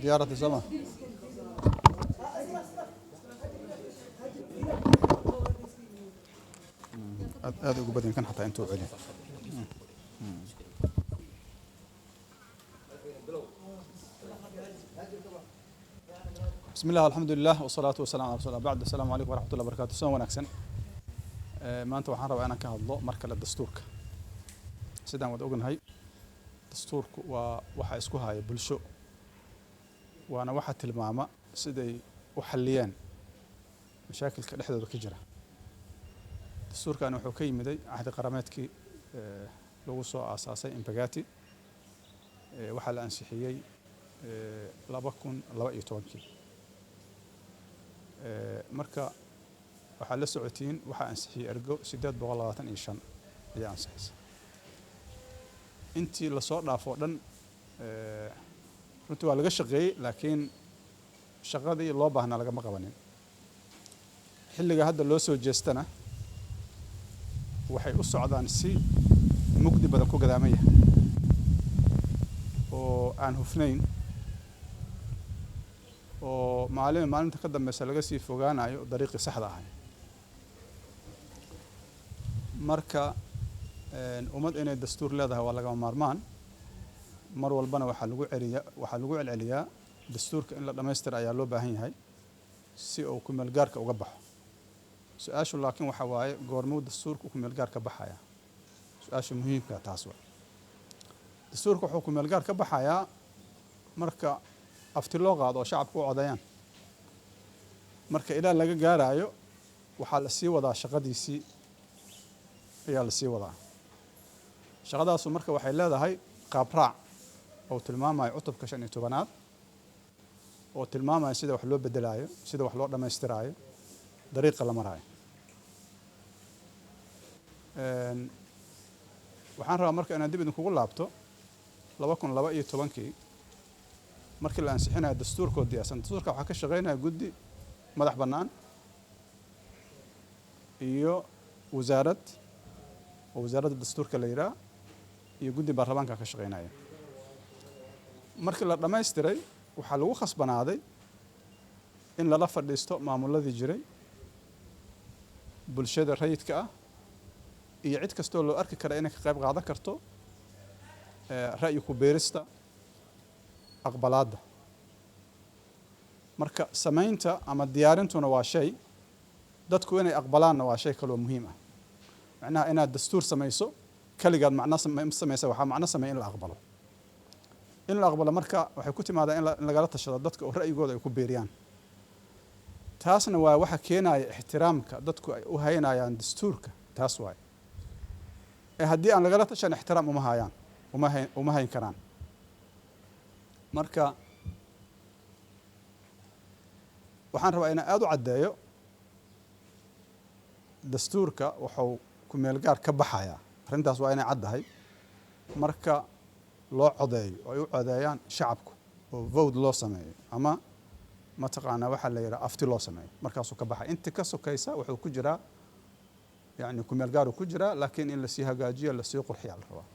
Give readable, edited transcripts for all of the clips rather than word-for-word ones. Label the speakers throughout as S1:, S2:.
S1: Diyaarata soo ma? Aad aad ugu badan kan xataa intuu celiyo. Bismi illah, alxamdulilah, wasalaatu wasalamu ala rasul bacd. Assalaamu calaykum waraxmatullah barakatu. Soo wanaagsan. Maanta waxaan rabaa inaan ka hadlo mar kale dastuurka. Sidaan wada ognahay, dastuurku waa waxa isku haya bulsho, waana waxa tilmaama siday u xalliyeen mashaakilka dhexdooda ka jira. Dastuurkani wuxuu ka yimiday cahdi qarameedkii lagu soo aasaasay Embagathi. Waxaa la ansixiyey 2012-kii. Marka waxaad la socotiin, waxaa ansixiyey ergo 825 ayaa ansixisay. Intii lasoo dhaafo o dhan runtii waa laga shaqeeyey, laakiin shaqadii loo baahnaa lagama qabanin. Xilliga hadda loo soo jeestana waxay u socdaan si mugdi badan ku gadaamaya oo aan hufnayn, oo maalin maalinta ka dambeysa laga sii fogaanayo dariiqii saxda ahay. Marka ummad inay dastuur leedahay waa lagama maarmaan. Mar walbana waxaa lagu celiya, waxaa lagu celceliyaa, dastuurka in la dhamaystira ayaa loo baahan yahay si uu kumeelgaarka uga baxo. Su-aashu laakiin waxa waaye, goormuu dastuurku kumeelgaar ka baxaya? Su-aasha muhiimka taas waa. Dastuurka wuxuu kumeelgaar ka baxayaa marka afti loo qaado oo shacabka u codeeyaan. Marka ilaa laga gaaraayo, waxaa la sii wadaa shaqadiisii ayaa la sii wadaa. Shaqadaasu marka waxay leedahay qaabraac oo tilmaamayo cutubka 15aad, oo tilmaamaya sida wax loo bedelaayo, sida wax loo dhammaystiraayo, dariiqa la maraayo. Waxaan rabaa marka inaan dib idinkugu laabto 2012-kii markii la ansixinayo dastuurkoo diyaarsan. Dastuurka waxaa ka shaqeynaya guddi madax bannaan iyo wasaarad, oo wasaaradda dastuurka la yidhaah, iyo guddi baarlamaanka ka shaqeynaya. Markii la dhammaystiray, waxaa lagu khasbanaaday in lala fadhiisto maamuladii jiray, bulshada rayidka ah iyo cid kastoo loo arki kara inay ka qayb qaadan karto ra'yi ku beerista aqbalaadda. Marka samaynta ama diyaarintuna waa shay, dadku inay aqbalaanna waa shay kaloo muhiim ah. Macnaha inaad dastuur samayso keligaad macno samaysa, waxaa macno sameeya in la aqbalo. In la aqbalo marka waxay ku timaadaa in lagala tashado dadka oo ra'yigooda ay ku beeriyaan. Taasna waa waxa keenaya ixtiraamka dadku ay u haynayaan dastuurka. Taas waay. Ee haddii aan lagala tashan, ixtiraam uma hayaan, uma hayn karaan. Marka waxaan rabaa inaan aada u caddeeyo, dastuurka wuxuu ku-meelgaar ka baxayaa, arrintaas waa inay caddahay, marka loo codeeyo oo ay u codeeyaan shacabku oo vote loo sameeyo ama mataqaanaa waxaa la yidhaha afti loo sameeyo, markaasuu ka baxay. Inta ka sokaysa wuxuu ku jiraa, yani ku-meelgaaruu ku jiraa, laakiin in lasii hagaajiyo, lasii qurxiya la rabaa.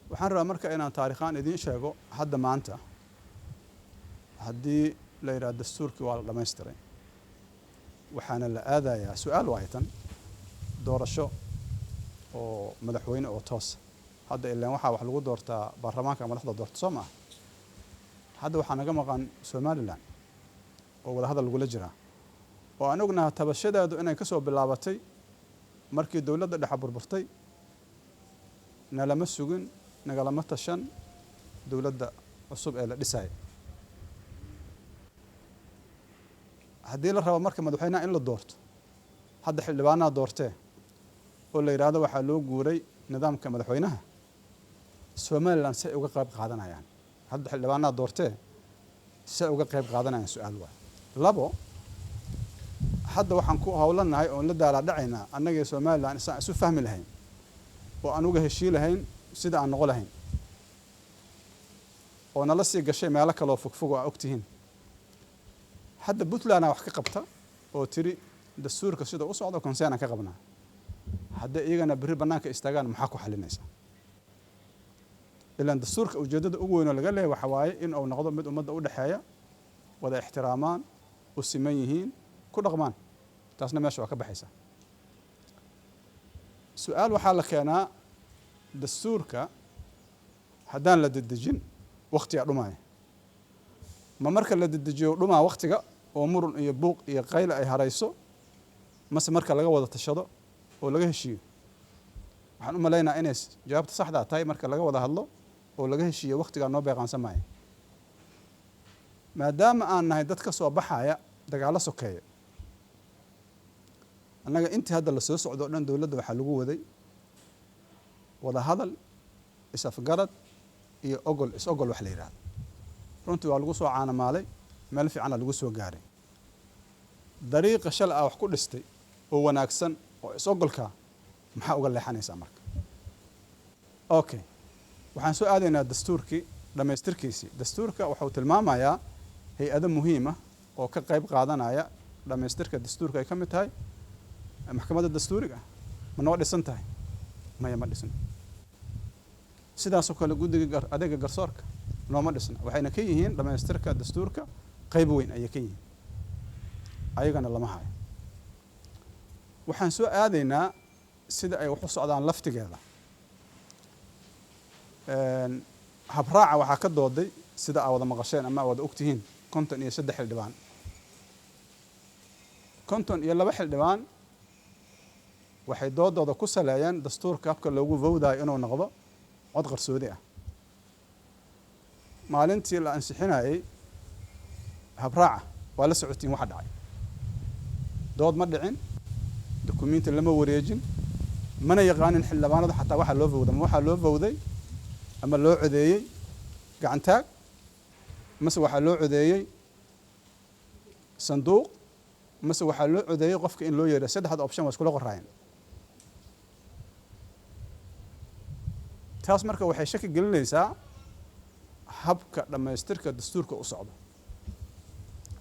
S1: Waxaan rabaa marka inaan taarikhaan idiin sheego. Hadda maanta haddii la yidhaha dastuurkii waa la dhammaystiray, waxaana la aadayaa, su-aal waay tan, doorasho oo madaxweyne oo toosa. Hadda ilaan waxaa wax lagu doortaa baarlamaanka, madaxda doorta, soo maaha? Hadda waxaa naga maqan Somaliland oo wadahadal lagula jiraa, oo aan ognaha tabashadeedu inay ka soo bilaabatay markii dowladda dhexe burburtay. Nalama sugin, nagalama tashan dowladda cusub ee la dhisaya. Haddii la rabo marka madaxweynaha in la doorto, hadda xildhibaanaha doortee, oo la yidhaahdo waxaa loo guuray nidaamka madaxweynaha, Somaliland say uga qayb qaadanayaan? Hadda xildhibaanaha doortee, say uga qayb qaadanayaan? Su-aal waay. Labo, hadda waxaan ku howlanahay oon la daalaadhacaynaa annagii Somaliland isaan isu fahmi lahayn oo aan uga heshii lahayn sida aan noqo lahayn, oo nala sii gashay meelo kaleoo fogfog oo aa ogtihiin. Hadda Puntlandaa wax ka qabta oo tiri dastuurka sida u socdo concern aan ka qabnaa. Hadday iyagana berri bannaanka istaagaan, maxaa ku xalinaysaa? Ilaan dastuurka ujeeddada ugu weyn oo laga leeyahy waxa waaye in uu noqdo mid ummadda u dhexeeya, wada ixtiraamaan, u siman yihiin, ku dhaqmaan. Taasna meesha waa ka baxaysa. Su-aal waxaa la keenaa: dastuurka haddaan la dedejin, waktigaa dhumaya. Ma marka la dedejiyo dhumaa waktiga oo murun iyo buuq iyo qayle ay harayso, mase marka laga wada tashado oo laga heshiiyo? Waxaan u malaynaa inay jawaabta saxdaa tahay marka laga wada hadlo oo laga heshiiyo. Waktigaa noo beeqaansamaya, maadaama aan nahay dad ka soo baxaya dagaallo sokeeya. Annaga intii hadda la soo socdo o dhan, dowladda waxaa lagu waday wada hadal, is-afgarad iyo ogol, is-ogol wax la yidhahdo. Runtii waa lagu soo caanamaalay, meel fiicana lagu soo gaaray. Dariiqa shal ah wax ku dhistay oo wanaagsan oo is-ogolkaa, maxaa uga leexanaysaa marka? Okay, waxaan soo aadaynaa dastuurkii dhammaystirkiisii. Dastuurka wuxuu tilmaamayaa hay-ado muhiim ah oo ka qayb qaadanaya dhammaystirka dastuurka, ay ka mid tahay maxkamadda dastuuriga. Ma noo dhisan tahay? Maya, ma dhisno. Sidaasoo kale guddiga adeega garsoorka nooma dhisna, waxayna ka yihiin dhammaystirka dastuurka qayb weyn ayay ka yihiin, ayagana lama hayo. Waxaan soo aadaynaa sida ay wax u socdaan laftigeeda. Habraaca waxaa ka dooday, sida aa wada maqasheen ama aa wada ogtihiin, 53 xildhibaan. 52 xildhibaan waxay doodooda ku saleeyeen dastuurka habka loogu vowdayo inuu noqdo cod qarsoodi ah. Maalintii la ansixinayey habraaca waa la socotiin waxa dhacay. Dood ma dhicin, dukumenti lama wareejin, mana yaqaanin xildhibaanadu xataa waxaa loo vowday. Ma waxaa loo vowday ama loo codeeyey gacantaag, mase waxaa loo codeeyey sanduuq, mase waxaa loo codeeyey qofka in loo yeedho? Saddexda option waa iskula qoraayeen. Taas marka waxay shaki gelinaysaa habka dhammaystirka dastuurka u socdo.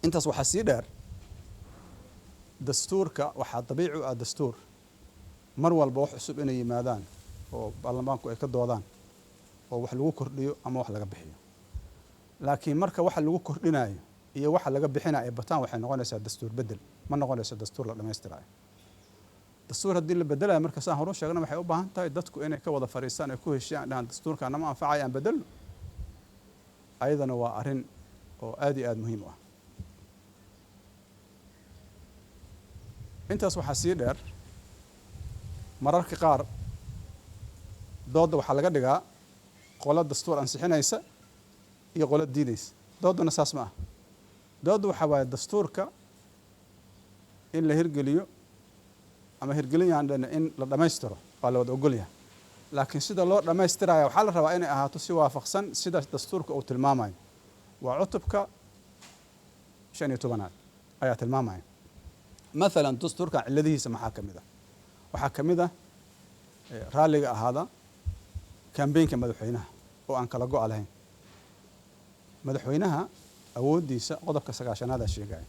S1: Intaas waxaa sii dheer, dastuurka waxaa dabiici u ah dastuur mar walba wax cusub inay yimaadaan oo baarlamaanku ay ka doodaan oo wax lagu kordhiyo ama wax laga bixiyo. Laakiin marka waxa lagu kordhinayo iyo waxa laga bixinayo ay bataan, waxay noqonaysaa dastuur bedel, ma noqonayso dastuur la dhamaystirayo. Dastuur haddii la bedelayo marka, saan horu sheegna, waxay u baahan tahay dadku inay ka wada fadhiistaan, ay ku heshiiyaan, dhahaan dastuurka nama anfacaya, aan bedelno. Ayadana waa arrin oo aad iyo aada muhiim u ah. Intaas waxaa sii dheer, mararka qaar doodda waxaa laga dhigaa qolo dastuur ansixinaysa iyo qolo diidaysa. Doodduna saas ma ah. Doodda waxaa waaye dastuurka in la hirgeliyo ama hirgelin yaan dhahna, in la dhammaystiro waa la wada ogol yahay, laakiin sida loo dhammaystiraya waxaa la rabaa inay ahaato si waafaqsan sida dastuurka uu tilmaamayo. Waa cutubka 15aad ayaa tilmaamaya. Mathalan, dastuurkan cilladihiisa maxaa ka mid ah? Waxaa ka mid ah, raalliga ahaada, kambeynka madaxweynaha oo aan kala go-a lahayn. Madaxweynaha awooddiisa qodobka 90aada sheegaya,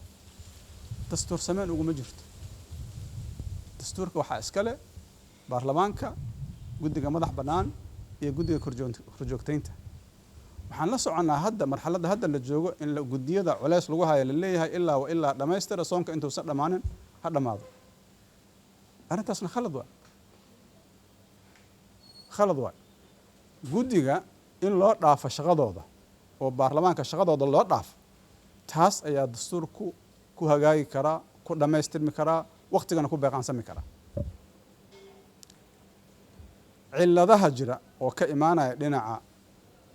S1: dastuur sameyn uguma jirto. Dastuurka waxaa iska le baarlamaanka, guddiga madax bannaan iyo guddiga korjoogteynta. Waxaan la soconnaa hadda marxaladda hadda la joogo in guddiyada culeys lagu hayo, la leeyahay ilaa wa ilaa dhammaystira, soonka intuusan dhammaanin ha dhammaado. Arrintaasna khalad waay, khalad waay. Guddiga in loo dhaafo shaqadooda oo baarlamaanka shaqadooda loo dhaafo, taas ayaa dastuurku ku hagaagi karaa, ku dhammaystirmi karaa, waktigana ku beeqaansami karaa. Cilladaha jira oo ka imaanaya dhinaca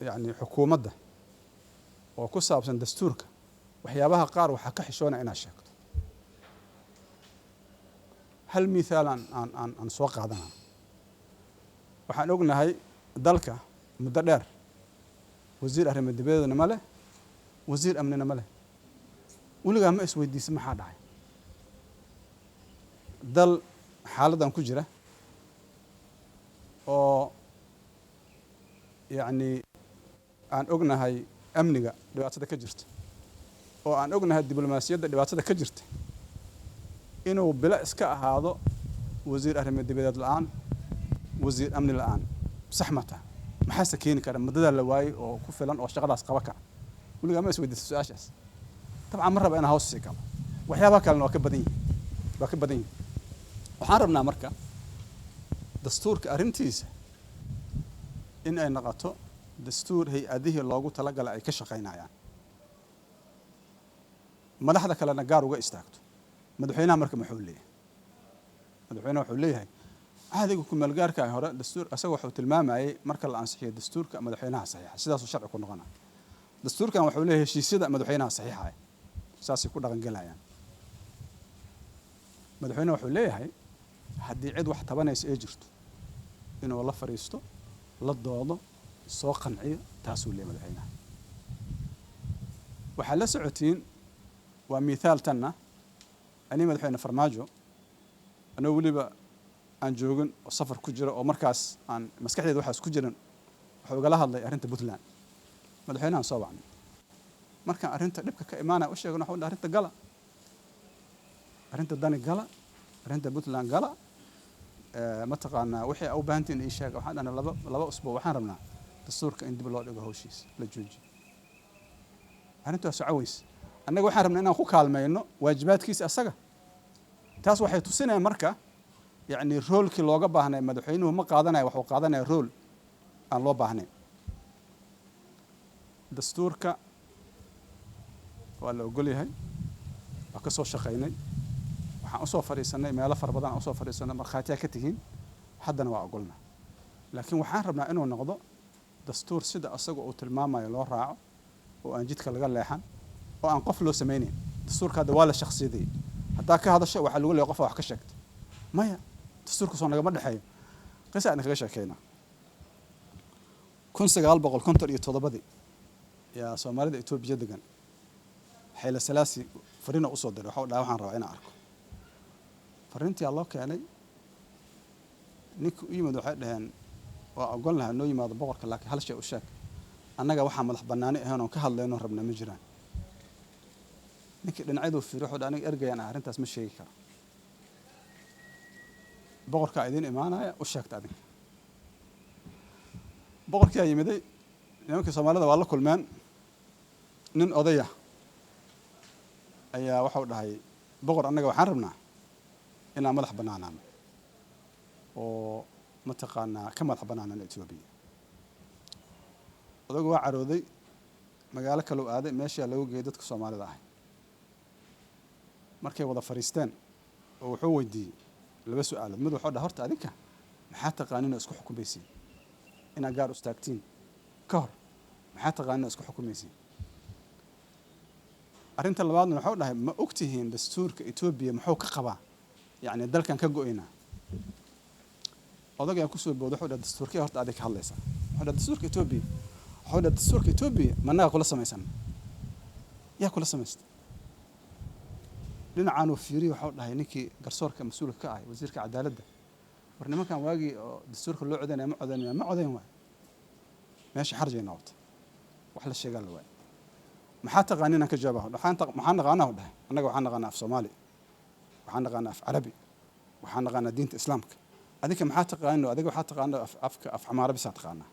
S1: yacni xukuumadda oo ku saabsan dastuurka, waxyaabaha qaar waxaa ka xishoonaya inaad sheegto. Hal mithaal aan soo qaadana: waxaan ognahay dalka muddo dheer wasiir arrimo dibadeedna ma leh, wasiir amnina ma leh. Weligaa ma isweydiisa maxaa dhacay? Dal xaaladdan ku jira oo yacni aan ognahay amniga dhibaatada ka jirta, oo aan ognahay diblomaasiyadda dhibaatada ka jirta, inuu bilo iska ahaado wasiir arrimo dibadeed la-aan, wasiir amni la-aan, sax ma taha? Maxaase keeni kara muddadaa la waayey oo ku filan oo shaqadaas qaba kara? Weligaa ma isweydiisa su-aashaas? Dabcan ma raba inaan hoos sii galo. Waxyaabaha kalena waa ka badan yihin, waa ka badan yihin. Waxaan rabnaa marka dastuurka arrintiisa in ay noqoto dastuur hay-adihii loogu talagalay ay ka shaqaynayaan, madaxda kalena gaar uga istaagto. Madaxweynaha marka muxuu leeyahay? Madaxweynaha wuxuu leeyahay cahdiga kumeelgaarka hore dastuur asaga wuxuu tilmaamayay marka la ansixiyo dastuurka, madaxweynaha saxiixa, sidaasuu sharci ku noqonaya. Dastuurkan wuxuu leeyahay heshiisyada madaxweynaha saxiixaya, saasay ku dhaqangelayaan. Madaxweynaha wuxuu leeyahay haddii cid wax tabanaysa ee jirto inuu la fadhiisto, la doodo, soo qanciyo, taasuu leeyahay madaxweynaha. Waxaad la socotiin, waa mithaal tanna, ani madaxweyne Farmaajo anoo weliba aan joogin oo safar ku jira oo markaas aan maskaxdeeda waxaas ku jiran, wuxuu igala hadlay arrinta Puntland. Madaxweynahan soo wacnay, markaan arrinta dhibka ka imaanaya u sheegno, waxuu dhahay arrinta gala, arrinta dani gala, arrinta Puntland gala. Mataqaanaa wixii u baahantiin ii sheega. Waxaan dhahnay laba usbuuc waxaan rabnaa dastuurka in dib loo dhigo, hawshiisa la joojiyo. Arrintu waa soco weyse. Annaga waxaan rabnaa inaan ku kaalmayno waajibaadkiisa asaga. Taas waxay tusinayaan marka, yacni, roolkii looga baahnay madaxweynuhu ma qaadanaya, waxuu qaadanaya rool aan loo baahnayn. Dastuurka waa la ogol yahay, waa ka soo shaqaynay, waxaan usoo fadhiisanay meelo fara badan aan usoo fadhiisanay, markhaatiyaa ka tihiin. Haddana waa ogolna, laakiin waxaan rabnaa inuu noqdo dastuur sida asaga uu tilmaamayo loo raaco oo aan jidka laga leexan oo aan qof loo samaynayn. Dastuurka hadda waa la shakhsiyadeeyey. Haddaa ka hadasho waxaa lagu leeyahay qofa wax ka sheegta. Maya, dastuurka soo nagama dhexeeyo. Qisa aan kaga sheekeynaa. 1957-dii yaa Soomaalida Etoobiya degan Xayla Salaasi fariina usoo diray. Waxa u dhahay, waxaan rabaa inaan arko. Fariintii loo keenay. Ninka u yimid waxay dhaheen, waa ogon lahaa noo yimaado boqorka, laakiin hal shay u sheeg: annaga waxaa madax bannaani ahayn oon ka hadlayno rabnaa ma jiraan. Ninkii dhinacyaduu fiiri, wuxuu dhahay, aniga ergayaan ah, arrintaas ma sheegi karo. Boqorkaa idiin imaanaya, u sheegta adinka. Boqorkiyaa yimiday. Nimankii Soomaalida waa la kulmeen. Nin odaya ayaa waxau dhahay, boqor, annaga waxaan rabnaa inaan madax bannaanaano oo mataqaanaa ka madax bannaanaano Etoobiya. Odagu waa carooday, magaalo kaleu aaday. Meeshaa lagu geeyey dadka Soomaalida ahay. Markay wada fadhiisteen oo wuxuu weydiiyey laba su-aalood. Mid wuxuu dhahay, horta adinka maxaa taqaanin oo isku xukumaysiin inaad gaar u istaagtiin ka hor? Maxaa taqaanin oo isku xukumaysiin? Arrinta labaadna wuxuu dhahay, ma ogtihiin dastuurka Etoobiya muxuu ka qabaa, yacni dalkan ka go-aynaa? Odagaa kusoo booday, wuxuu dhahay, dastuurkee horta adig ka hadlaysaa? Wuxuu dhahay, dastuurka Etoobiya. Wuxuu dhahay, dastuurka Etoobiya ma annaga kula samaysan? Yaa kula samaysta? Dhinacaanuu fiiriy, waxau dhahay ninkii garsoorka mas-uulka ka ahay, wasiirka cadaaladda, war nimankan waagii oo dastuurka loo codaynaya ma codaynaya? Ma codayn waay. Meesha xarjay noqotay, wax la sheegaa la waay. Maxaa taqaanin aan ka jawaaba? Maxaan naqaanaa, dhahay, annaga waxaan naqaanaa af Soomaali, waxaan naqaanaa af Carabi, waxaan naqaanaa diinta Islaamka. Adinka maxaa taqaanin? Adiga waxaa taqaana afka af Xamaara bisaa taqaanaa.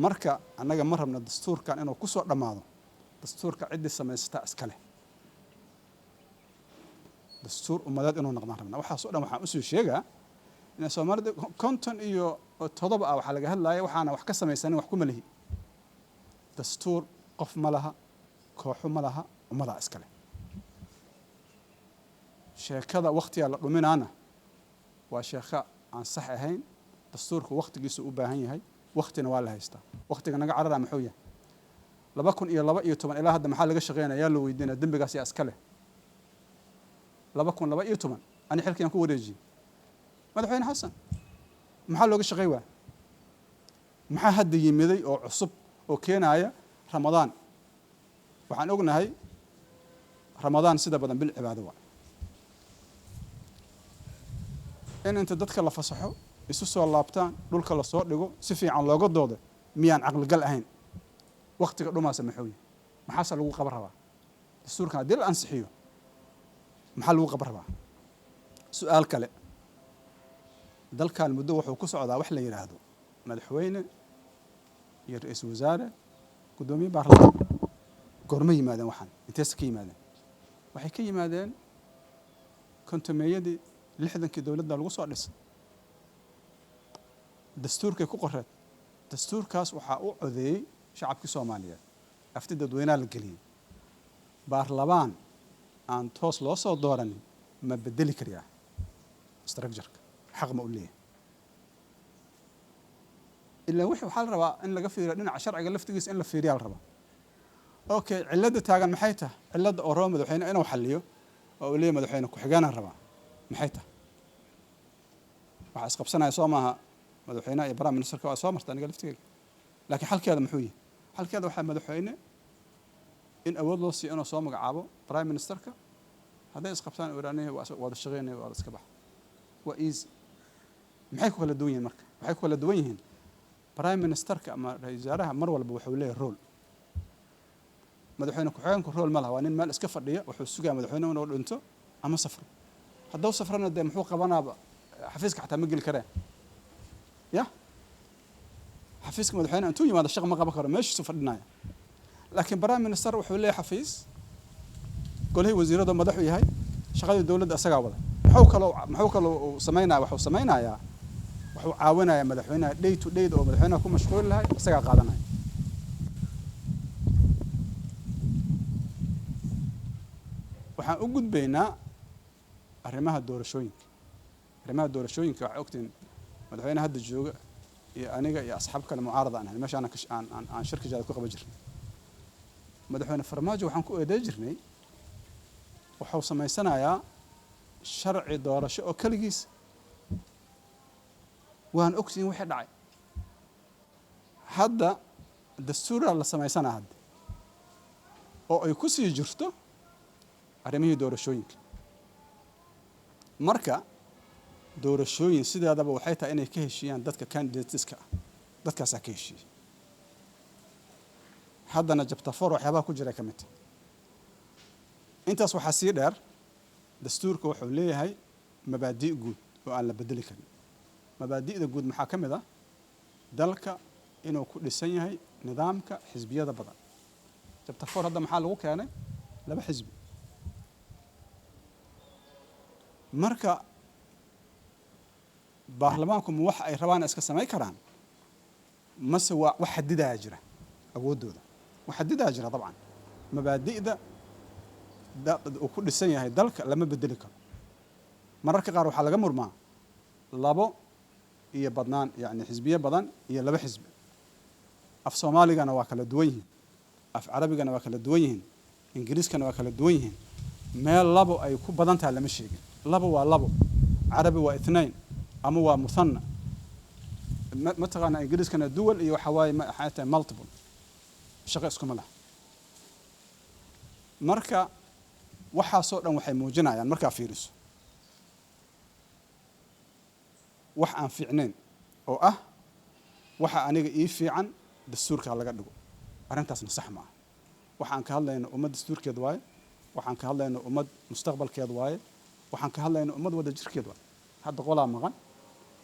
S1: Marka annaga ma rabna dastuurkan inuu kusoo dhammaado dastuurka ciddii samaysataa iska leh. Dastuur ummadeed inuu noqdaan rabnaa. Waxaas o dhan waxaan usoo sheegaa in Soomaalida 57 ah waxaa laga hadlaya waxaana wax ka samaysanin, wax kuma lihi. Dastuur qof ma laha, kooxo ma laha, ummadaa iska leh. Sheekada wakhtigaa la dhuminaana waa sheeko aan sax ahayn. Dastuurku wakhtigiisu u baahan yahay, wakhtina waa la haystaa. Wakhtiga naga cararaa muxuu yahay? 2012 ilaa hadda maxaa laga shaqeynaya? Yaa la weydiinaya? Dembigaas yaa iska leh? 2012 ani xilkiyaan ku wareejiyey madaxweyne Xasan. Maxaa looga shaqey waaya? Maxaa hadda yimiday oo cusub oo keenaya Ramadaan? Waxaan ognahay Ramadaan sida badan bil cibaado waa in inta dadka la fasaxo, isu soo laabtaan, dhulka lasoo dhigo, si fiican looga doodo. Miyaan caqligal ahayn? Waktiga dhumaasa muxuu yahay? Maxaase lagu qaban rabaa dastuurkan haddii la ansixiyo? Maxaa lagu qaban rabaa? Su-aal kale: dalkan muddo wuxuu ku socdaa wax la yidhaahdo madaxweyne iyo ra-iisul wasaare, guddoomiye baarlamaan. Goorma yimaadeen waxaan? Inteese ka yimaadeen? Waxay ka yimaadeen 50-meeyadii, 60-kii dowladda lagu soo dhisay, dastuurkay ku qoreed. Dastuurkaas waxaa u codeeyey shacabkii Soomaaliyeed, afti dadweynaha la geliyey. Baarlamaan aan toos loo soo dooranin ma bedeli karayaa structure-ka? Xaq ma u leeyahay? Ilaa wixii waxaa la rabaa in laga fiiriyo dhinaca sharciga laftigiisa, in la fiiriyaa la rabaa. Okay, cilladda taagan maxay tahay? Cilladda oo raba madaxweyne inuu xalliyo oo uu leeyahy madaxweyne ku-xigeenaan rabaa maxay tahay? Waxaa isqabsanaya soo maaha madaxweynaha iyo prime ministerka? Waa soo marta aniga laftigeyga. Laakiin xalkeeda muxuu yahay? Xalkeeda waxaa madaxweyne in awood loo siiyo inuu soo magacaabo prime ministerka. Hadday isqabtaan, iraanihi wada shaqeynaya, waa iska bax, waa easy. Maxay ku kala duwan yihiin marka? Waxay ku kala duwan yihiin, prime ministerka ama ra-isul wasaaraha mar walba wuxuu leeyahay role. Madaxweyne ku-xigeenku role ma laha, waa nin meel iska fadhiya. Wuxuu sugaa madaxweyne inuu dhinto ama safro. Hadduu safrana, dee muxuu qabanaaba? Xafiiska xataa ma geli kareen ya xafiiska madaxweyne intuu yimaado shaqa ma qaban karo, meeshiisu fadhinaya. Laakiin prime minister wuxuu leeyahay xafiis, golihii wasiirada madaxu yahay, shaqadii dowladda isagaa wada. Muxuu kaloo uu samaynaya? Wuxuu samaynayaa, wuxuu caawinayaa madaxweynaha day to day oo madaxweynaha ku mashquuli lahay, isagaa qaadanaya. Waxaan u gudbaynaa arrimaha doorashooyinka. Arrimaha doorashooyinka waxay ogtihiin madaxweyne hadda jooga iyo aniga iyo asxaab kale mucaarada aan ahay meesha aan shirka jaada ku qaban jirnay. Madaxweyne Farmaajo waxaan ku eeday jirnay wuxuu samaysanayaa sharci doorasho oo keligiis. Waan ogtihiin wixii dhacay. Hadda dastuuraa la samaysanaa hadda oo ay ku sii jirto arrimihii doorashooyinka. Marka doorashooyin sideedaba waxay tahay inay ka heshiiyaan dadka candidateska ah, dadkaasaa ka heshiiyey. Haddana chapter 4 waxyaabaha ku jira ka mid tahay. Intaas waxaa sii dheer, dastuurka wuxuu leeyahay mabaadi' guud oo aan la bedeli karin. Mabaadi'da guud maxaa ka mid ah? Dalka inuu ku dhisan yahay nidaamka xisbiyada badan. Chapter 4 hadda maxaa lagu keenay? Laba xisbi. Marka baarlamaanku ma wax ay rabaan iska samayn karaan, mase waa wax xadidaya jira awooddooda? Wax xadidaya jira dabcan. Mabaadi'da uu ku dhisan yahay dalka lama bedeli karo. Mararka qaar waxaa laga murmaa labo iyo badnaan, yacni xisbiyo badan iyo laba xisbi. Af Soomaaligana waa kala duwan yihiin, af Carabigana waa kala duwan yihiin, Ingiriiskana waa kala duwan yihiin. Meel labo ay ku badan tahay lama sheegin. Labo waa labo, Carabi waa ithnain ama waa muthana, mataqaanaa? Ingiriiskana dual iyo waxa waaye, maxay tahay, multiple, shaqo iskuma laha. Marka waxaasoo dhan waxay muujinayaan, markaa fiiriso, wax aan fiicnayn oo ah waxa aniga ii fiican dastuurka laga dhigo. Arrintaasna sax ma ah. Waxaan ka hadlayno ummad dastuurkeed waaye, waxaan ka hadlayno ummad mustaqbalkeed waaye, waxaan ka hadlayno ummad wada jirkeed waaye. Hadda qolaa maqan,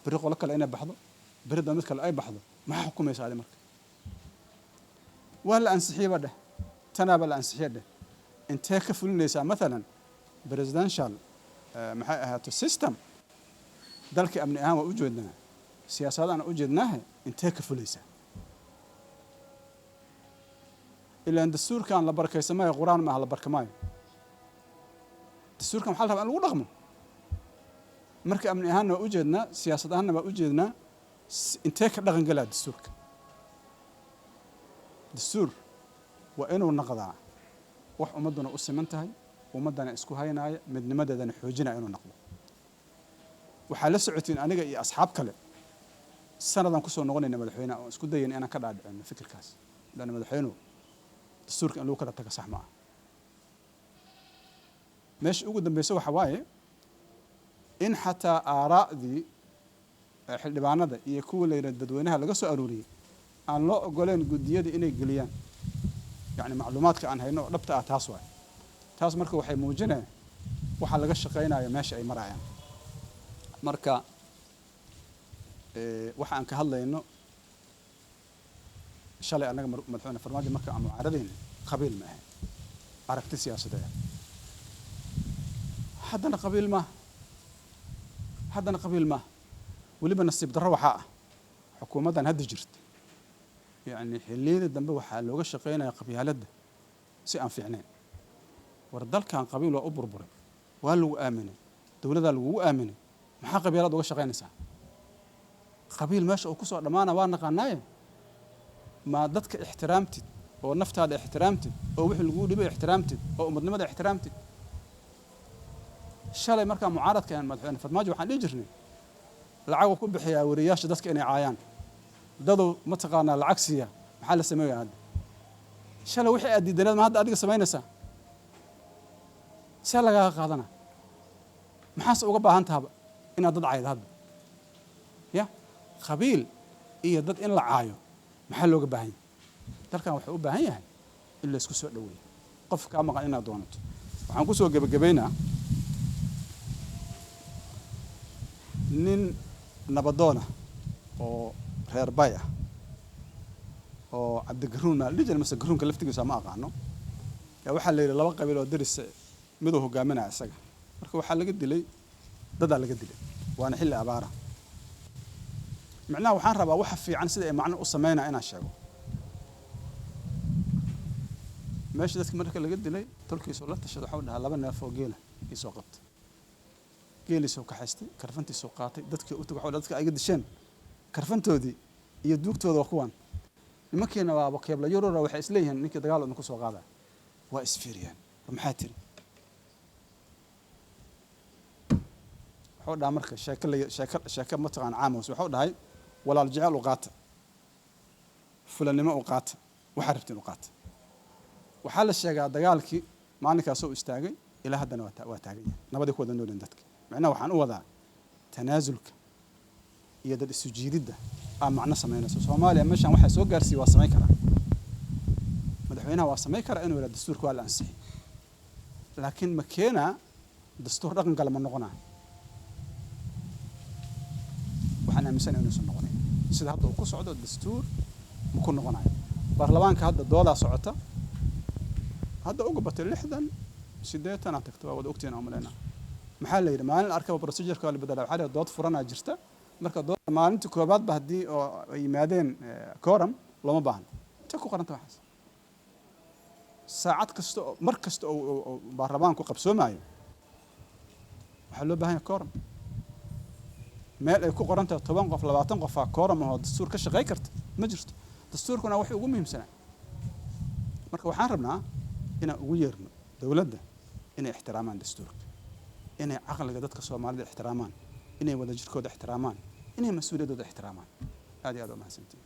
S1: beri qolo kale inay baxdo, beri da mid kale ay baxdo, maxaa xukumaysa adi? Marka waa la ansixiyeba dheh, tanaaba la ansixiye dheh, intee ka fulinaysaa? Mathalan presidential maxay ahaato system, dalka amni ahaan waa u jeednaa, siyaasad u jeednaahe, intee ka fulaysaa? Ilaan dastuurkan la barkaysamaayo, Qur-aan maaha la barkamaayo. Dastuurkan waxaa la rabaa in lagu dhaqmo. Marka amni ahaanna waa u jeednaa, siyaasad ahaanna waa u jeednaa, intee ka dhaqan galaa dastuurka? Dastuur waa inuu noqdaa wax ummadduna u siman tahay, ummaddana isku haynaaya, midnimadeedana xoojinaya inuu noqdo. Waxaa la socotiin aniga iyo asxaab kale sanadan kusoo noqonayna madaxweyneha oon isku dayayna inaan ka dhaadhicino fikirkaas dhan: madaxweynuhu, dastuurka in lagu kala tago sax ma ah. Meesha ugu dambeysa waxa waaye in xataa aaraa'dii xildhibaanada iyo kuwa la yidhahdo dadweynaha laga soo aruuriyey aan loo ogoleen guddiyada inay geliyaan. Yacni macluumaadka aan hayno oo dhabta ah taas waay taas. Marka waxay muujinayaan waxa laga shaqaynayo meesha ay marayaan. Marka waxa aan ka hadlayno Shalay annaga Madaxweyne Farmaajo marka aan mucaaradayna qabiil ma ahayn, aragti siyaasadeed. Haddana qabiil maaha, haddana qabiil maaha. Weliba nasiib darro waxaa ah xukuumaddan hadda jirta, yacni xilliyadii dambe waxaa looga shaqaynaya qabyaaladda si aan fiicnayn. War dalkan qabiil waa u burburay, waa lagu aaminay, dowladaa lagugu aaminay, maxaa qabyaalad uga shaqaynaysaa? Qabiil meesha uu kusoo dhammaana waa naqaanaaye. Ma dadka ixtiraamtid oo naftaada ixtiraamtid oo wixii laguu dhibay ixtiraamtid oo ummadnimada ixtiraamtid. Shalay markaa mucaaradka aan Madaxweyne Farmaajo waxaan dhihi jirnay lacaguu ku bixiyaa wariyaasha dadka inay caayaan, dadow mataqaanaa lacag siiya. Maxaa la sameeyaa hadda? Shalay wixii aad diidaneed ma hadda adiga samaynaysaa? See lagaaga qaadana? Maxaase uga baahan tahaba inaad dad caaydo hadda? Ya qabiil iyo dad in la caayo maxaa looga baahan yahay? Dalkan wuxuu u baahan yahay in laysku soo dhoweeyo, qof kaa maqan inaad doonato. Waxaan kusoo gebagabaynaa nin nabadoona oo reer bay ah oo Cabdigaruun maa la dhihi jiray mase Garuunka laftigiisa ma aqaano. Yaa waxaa la yidhi laba qabiil oo deris miduu hogaaminaya isaga, marka waxaa laga dilay dadaa laga dilay, waana xilli abaara. Micnaha waxaan rabaa waxa fiican sida ay macno u sameynaya inaan sheego. Meesha dadki marka laga dilay tolkiisoo la tashada, waxau dhahaa laba neef oo geela iisoo qabta. Geeliisoo kaxaystay, karfantiisoo qaatay, dadkii u tag waxau dhaha dadka iga disheen karfantoodii iyo duugtooda waa kuwan. Nimankiina waaba keebla yurura, waxay isleeyihiin ninkii dagaal idinku soo qaadaya. Waa isfiiriyaan, war maxaa tiri? Wuxuu dhahaa marka sheeko la sheeko sheeko mataqaan caamos, wuxuu dhahay walaal jecel u qaata, fulanimo u qaata, waxaa rabtiin u qaata. Waxaa la sheegaa dagaalkii maalinkaasoo istaagay ilaa haddana waa taagan yahay, nabadii ku wada nooleen dadka. Macnaha waxaan u wadaa tanaasulka iyo dad isu jiididda aa macno samaynayso. Soomaaliya meeshan waxaa soo gaarsiiya waa samayn karaa madaxweynaha, waa samayn karaa inuu yidhaha dastuurka waa la ansixi, laakiin ma keenaa dastuur dhaqan kale ma noqonaa? Waxaan aaminsanahay inuusan noqonayn sida hadda uu ku socdo, dastuur ma ku noqonayo. Baarlamaanka hadda doodaa socota, hadda uga batay 60 80 aa tagta, waa wada ogtihiin aan umalaynaa. Maxaa la yidhi? Maalin la arkaba procedureka waa la bedelaa. Waxaa la yidhi dood furanaa jirta. Marka dooda maalinta koobaadba haddii oo ay yimaadeen quorum looma baahno. Intee ku qoranta waxaas? Saacad kasta oo mar kasta oo baarlamaanku qabsoomaayo waxaa loo baahan yahay quorum. Meel ay ku qoran tahay 10 qof 20 qofaa quorum ahoo dastuur ka shaqey karta ma jirto. Dastuurkuna wuxuu ugu muhiimsanaa. Marka waxaan rabnaa inaan ugu yeerno dowladda inay ixtiraamaan dastuurka, inay caqliga dadka Soomaalida ixtiraamaan, inay wadajirkooda ixtiraamaan, inay mas-uuliyaddooda ixtiraamaan. Aad iyo aad waa mahadsantihin.